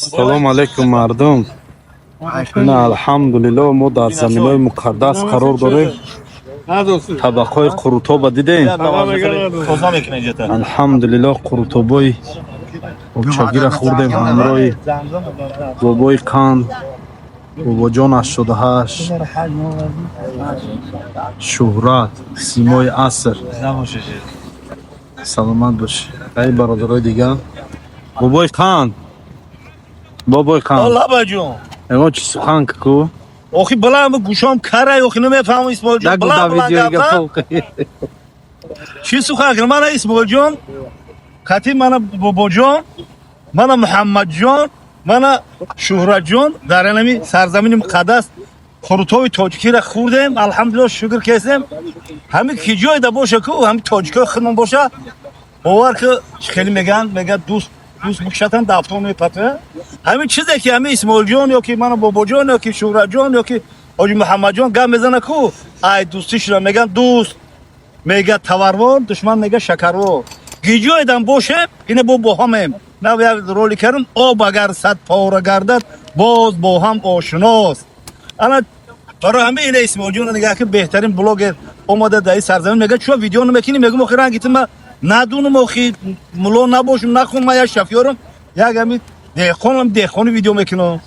Салом алейкум, мардум. На, алҳамдулилло, мо дар заминои муқаддас қарор дорем. Табақҳои қурутоба дидем. Тоза мекунад ҷата. Алҳамдулилло, қурутобои обчагира хӯрдем ҳамроҳи бобои қанд, бобоҷон 88, Шӯҳрат, симои аср. Саломат бошӣ. Ай, бародарои дигар, бобои қанд, бобои қанд. Лабаҷон. Ягон чи сухан ку. Охи, балам, гӯшом карай, охи, намефаҳмам, Исмоилҷон. Нагу. Балам. Да. Балам. Видеои гапа. гапо. Чӣ сухан кунам? Мана Исмоилҷон кати, мана бобоҷон, мана Муҳаммадҷон, мана Шӯҳратҷон, дар анами сарзамини муқаддас қурутоби тоҷикиро хӯрдем. Алҳамдулилло, шукр кесем. Ҳами ки ҷойда боша ку, ҳами тоҷикои худмон боша, бовар ки хеле мегӯянд, мегӯяд, дӯст дӯст бикшатан дафтон мепата. Ҳамин чизе ки ҳами Исмоилҷон ё ки мана бобоҷон ё ки Шӯҳратҷон ё ки ҳоҷи Муҳаммадҷон гап мезана ку, ай дӯстишро мегӯянд, дӯст мега таварвор, душман мега шакарвор. Гиҷоедам бошем, ина бо ҳамем. Нав як ролик кардам: об агар сад пора гардад, боз бо ҳам ошиност. Ана барои ҳама ина Исмоилҷон нигаҳ ки беҳтарин блогер омада дар ин сарзамин. Мега, чӯ видео намекунӣ? Мегум, охи, ранги ту ма надунам, охи, мулло набошум, нахун, ма як шафёрам, як ҳами деҳқонам, деҳқони видео мекунам.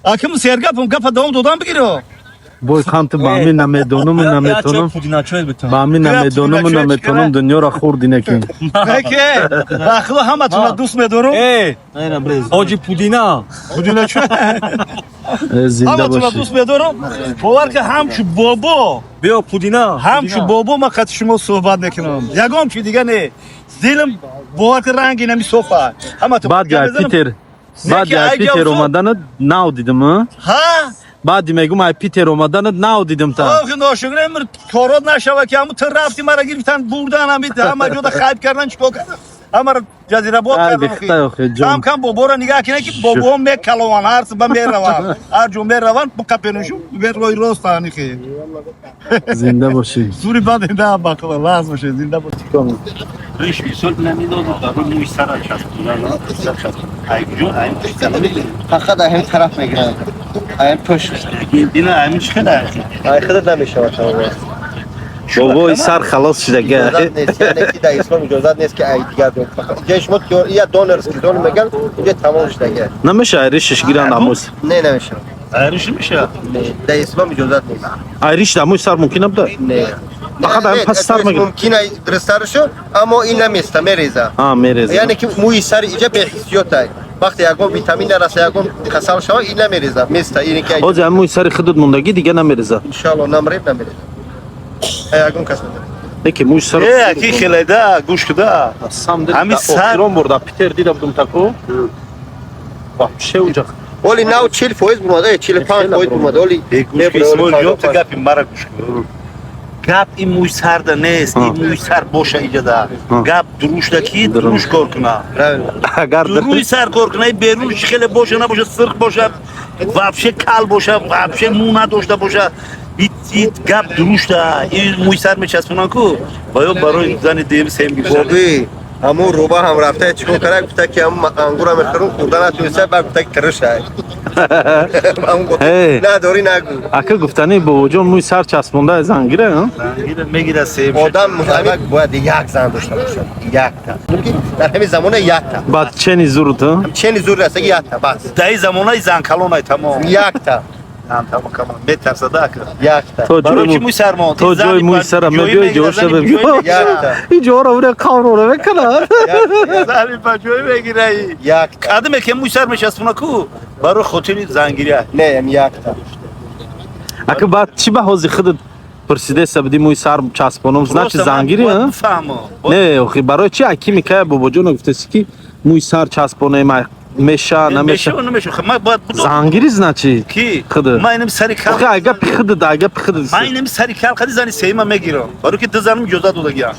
Аким сергапам, гапа давом додам, бигиро. Бой қанти, ба ҳамин намедонуму наметонам, ба ҳамин намедонуму наметонам, дунёро хӯрдинекин. Неке, ба худо, ҳаматонро дӯст медорам. Ҳоҷи Пудина. Пудиначо. Зинда Ҳаматонро бошӣ. дӯст медорам. Бовар ки ҳамчу бобо, Биё, Пудина. ҳамчу бобо ман қати шумо суҳбат мекунам. Ягон чи дига не. Дилам, бовар ки, ранги нами софа. Ҳаматон Баъди ай Питер, баъди ай Неки, ай Питер ҷавзо. омаданат нав дидим, а? Ҳа? Баъди мегум, ай Питер омаданат нав дидим та. Охи, ношукр, корот нашава ки ҳаму ту рафти, мара гирифтан, бурдан, ҳами ҳама ҷода хайб кардан, чикор кардан, ҳамаро ҷазирабод Ай, кардан. бихтай, охи, ҷон. Кам кам боборо нигаҳ кина, ки бобоҳо мекалованд, ҳар сиба мераванд, ҳар ҷо мераванд, буқапенушу рои рост анихи. Зинда бошӣ. Сури бад да бақла лаз боше, зинда бошӣ. Риш мисол намедоду барои мӯи сара часпондан, сар часпон. Ай куҷо? Ай Фақат аҳим тараф мегиранд, аҳим пушт. Дина ҳамин чӣ хела? Ай худат намешавад тамом. Бобои сар халос шудага. Иҷозат нест, яъне ки дар ислом иҷозат нест, ки ай дигар дон. Фақат инҷа шумо я донорский зон меган, инҷа тамом шудага. Намеша ай ришиш гиранд амӯс? Не, намешавад. Ай риш меша? Не, дар ислом иҷозат нест. Ай риш дар мӯи сар мумкин набуда? Не. Фақат ҳамин пас сар мегирад. Мумкин ай дурустаршо, аммо ин наместа, мереза. А, мереза. Яъне ки мӯи сари иҷа беҳиссиётай, вақте ягон витамин нараса, ягон касал шава, ин намереза, места ине ки. Ҳозир ҳамин мӯи сари худат мондагӣ дига намереза? Иншалло, намреб, намереза. Ай ягон кас намереза. Неки мӯи сар. Э, ки хеледа, гӯш куда. Сам дил. Ҳамин сар- Охирон бор дар Питер дида будум, тако вообще уҷа. Оли нав 40% бумада, 45% бумада оли. Э, гӯш ки, Исмоил ҷон, ту гапи мара гӯш кун. Гап ин мӯи сарда нест, ин мӯи сар боша иҷада. Гап дурушда, ки дуруш кор куна. Правильно. Агар Дуруи сар кор куна, берун чӣ хеле боша набоша, сирх боша, вообще кал боша, вообще мӯ надошта боша. Ит гап дурушта, ин мӯи сар мечаспонан ку, ва ё барои зани дуюм сем гирифтан. Боби, ҳамун рӯба ҳам рафта, чикор кара, гуфта ки ҳамун ангура мехӯрум, хӯрда натуниста, баъд гуфта ки тиришай. Эй. Надорӣ, нагӯ. Ака, гуфтани бобоҷон, мӯи сар часпонда зангира, а? Мегира сем. Одам муҳаммад бояд як зан дошта бошад, якта. Ки дар ҳамин замона якта. Баъд чени зурут, а? Чени зур растаги, якта бас. Дар ин замонаи занкалонай тамом. Якта. Тамом, камон метарсада ака. Якта. То Барои ҷои чи мӯи сар монд? То ҷои мӯи сара мебиёй, ҷоша мебиёй. Якта. Ин ҷоро уре қаврора мекунад. Зани ба ҷой мегираи. Якта. Кадаме ки мӯи сар мечаспона ку, барои хотири зангирия. Не, ям якта. Ака, баъд чӣ ба ҳози худат пурсидеса буди, мӯи сар часпонам, значит, зангири, а? Фаҳмо. Не, охи, барои чи акими кая бобоҷона гуфтаси, ки мӯи сар часпонем, меша намеша? Меша намеша, ман бояд будам. Зангири, значит. Ки? Худ. Ман инам сари кал. Охи, ай гапи худат, ай гапи худат. Ман инам сари кал қади зани сеима мегирам. Барои ки ду занам иҷозат додагиам.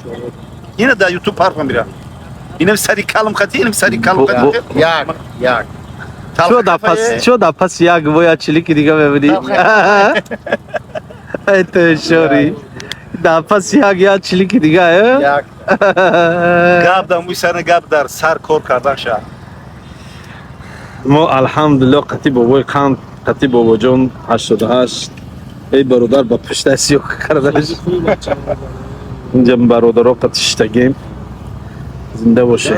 Ина дар Ютуб парф мебирам. Инам сари калам хати, инам сари калам хати. Як, як. Чо да пас, чо да пас як воя чилики дига мебини? Ай, ту шори. Да пас як я чилики дига, э? Як. Гап дар мӯи сар, гап дар сар кор кардан ша. Мо, алҳамдулилло, қати бобои қанд, қати бобоҷон 88. Эй бародар, ба пушта сиёҳ кардаш. Инҷа бародаро қати шиштагем. Зинда бошед.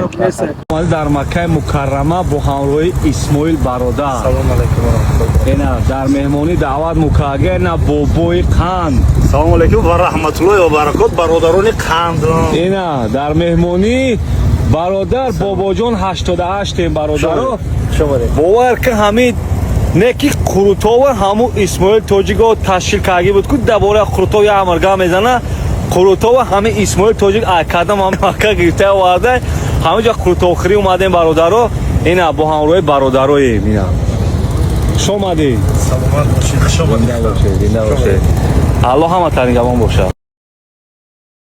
Дар Маккаи Мукаррама бо ҳамроҳи Исмоил бародар. Салом алейкум ва раҳматуллоҳ. Ина дар меҳмонӣ даъват мукага, ина бобои қанд. Салому алейкум ва раҳматуллоҳи ва баракот, бародарони қанд. Ина дар меҳмонӣ бародар бобоҷон 88 ем, бародаро. Бовар ки, ҳамин не ки қурутова ҳамун Исмоил тоҷико ташкил карда буд ку, дабораи қурутов як амрга мезана. Қурутова ҳамин Исмоил тоҷик кардам, ҳам Макка гирифта оварда, ҳаминҷа қурутовхӯрӣ омадем, бародаро. Ина бо ҳамроҳи бародароем. Ина хуш омадед. Саломат бошед, хуш омадед. Аллоҳ ҳама тарингавон бошад.